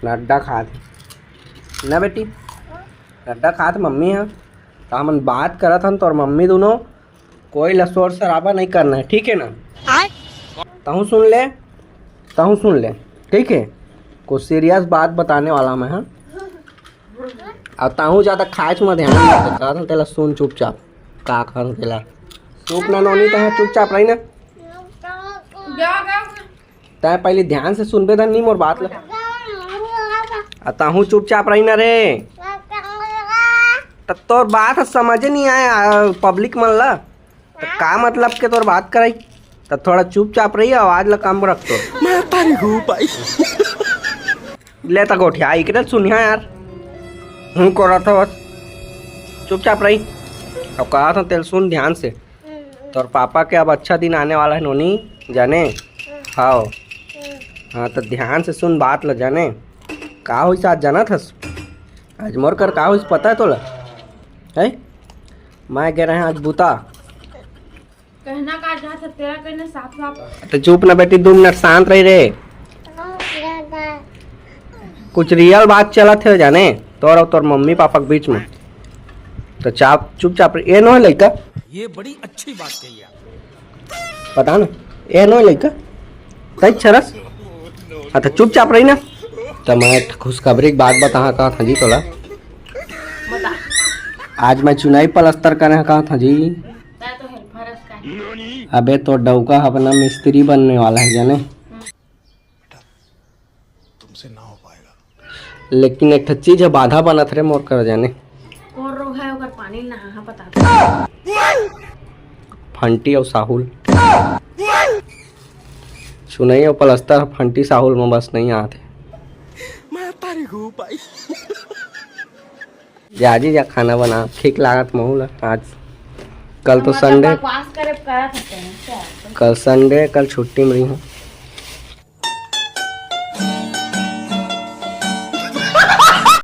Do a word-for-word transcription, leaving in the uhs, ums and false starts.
नड्डा खात हे ना बेटी, नड्डा खात मम्मी ह। त हमन बात करत हन तोर मम्मी दुनों, कोई ला शोर शराबा नहीं करना है, ठीक है ना? तहूँ सुन ले, तहूँ सुन ले, ठीक है? कुछ सीरियस बात बताने वाला मैं, हाँ। अब तहूँ ज्यादा खाए में ध्यान मत दे, तेला सुन चुपचाप। का खान तेला चुप ना नोनी, तहूँ चुपचाप रही ना। तैं पहले ध्यान से सुनबे धन नहीं मोर बात ला। आ तहूँ चुपचाप रही ना रे। त तोर बात ह समझे नहीं आए, आ, पब्लिक मन ला। त का मतलब के तोर बात कराई? त थोड़ा चुपचाप रही, आवाज ला कम रख तो। मैं तारी हूँ भाई। ले त गोठिया, इकरे सुनिया यार। हूँ करत हो बस। चुपचाप रही। अब कहा था तेल सुन ध्यान से। तोर पापा के अब अच्छा दिन आने वाला है नोनी, जाने? हाव। हाँ, त ध्यान से सुन बात ल, जाने? का होइस आज, जानत हस? आज मोर कर का होइस, पता है तोला? है? मैं गे रहे आज बुता। कहना का चाहत है, तेरा कहना साफ साफ। त चुप ना बेटी, दो मिनट शांत रही रे। कुछ रियल बात चलत है, जाने? तोर अउ तोर मम्मी पापा के बीच में। त चाप, चुपचाप रही। ए नो है लइका। ये बड़ी अच्छी बात कही आप। पता ना, ए नो लइका, तई छरस। हाँ, त चुपचाप रही ना। त मैं एक खुशखबरी के बात बताहा कहा था जी तोला। आज मैं चुनाई पलस्तर करे कहा था जी। अबे तो डौका ह अपना मिस्त्री बनने वाला है जाने। तुमसे ना हो पाएगा। लेकिन एक ठो चीज ह बाधा बनत रे मोर कर जाने। कोन रोग है ओकर पानी नहा पता। फंटी अउ साहुल। चुनई अउ पलस्तर ह फंटी साहुल में बस नहीं आते। मैं तारी हूँ भाई। जा जी जा खाना बना, ठीक लागत महू ला आज। कल तो संडे। कल संडे, कल छुट्टी में रही हूँ।